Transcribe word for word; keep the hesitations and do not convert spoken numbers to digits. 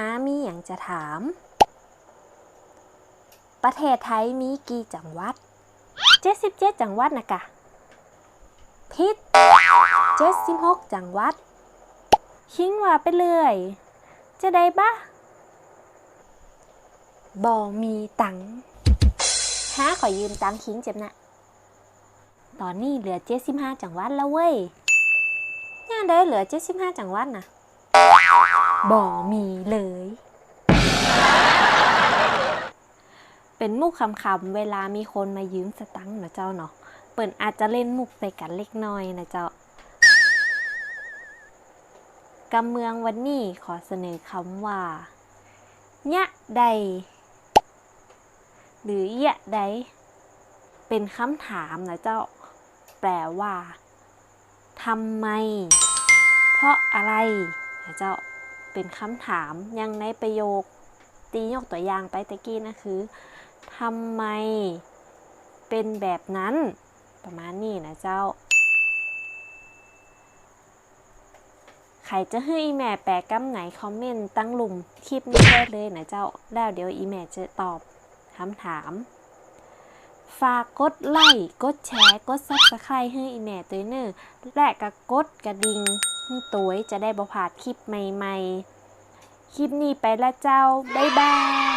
ฮามีหยังจะถาม ประเทศไทยมีกี่จังหวัด เจ็ดสิบเจ็ดจังหวัดนะกะ ผิด เจ็ดสิบหกจังหวัด คิงว่าไปเรื่อย จะใดบะ บ่มีตังค์ ฮาขอยืมตังค์คิงเจ็บนะ ต๋อนนี้เหลือเจ็ดสิบห้าจังหวัดแล้วเว้ย ยังใดเหลือเจ็ดสิบห้าจังหวัดนะ บ่มีเลย เป๋นมุกขำๆ เวลามีคนมายืมสตังค์นะเจ้าเนาะ เปิ้นอาจจะเล่นมุกใส่กั๋นเล็กน้อยนะเจ้า กำเมืองวันนี้ขอเสนอคำว่า เยียะใด หรือเยียะใด เป๋นคำถามนะเจ้า แปลว่า ทำไม เพราะอะไร นะเจ้า เป๋นคำถาม อย่างในประโยคตี้ยกตั๋วอย่างไปตะกี้นะคือ ทำไมเป๋นแบบนั้น ประมาณนี้นะเจ้า ใผจะหื้ออี่แม่แปลกำไหน คอมเมนต์ตังลุ่มคลิปนี้ได้เลยนะเจ้า แล้วเดี๋ยวอี่แม่จะตอบคำถาม ฝากกดไลก์ กดแชร์ กดซับสไครบ์หื้ออี่แม่ตวยเน่อ และก็กดกระดิ่งหื้อตวย จะได้บ่พลาดคลิปใหม่ๆ คลิปนี้ไปละเจ้า บ๊ายบาย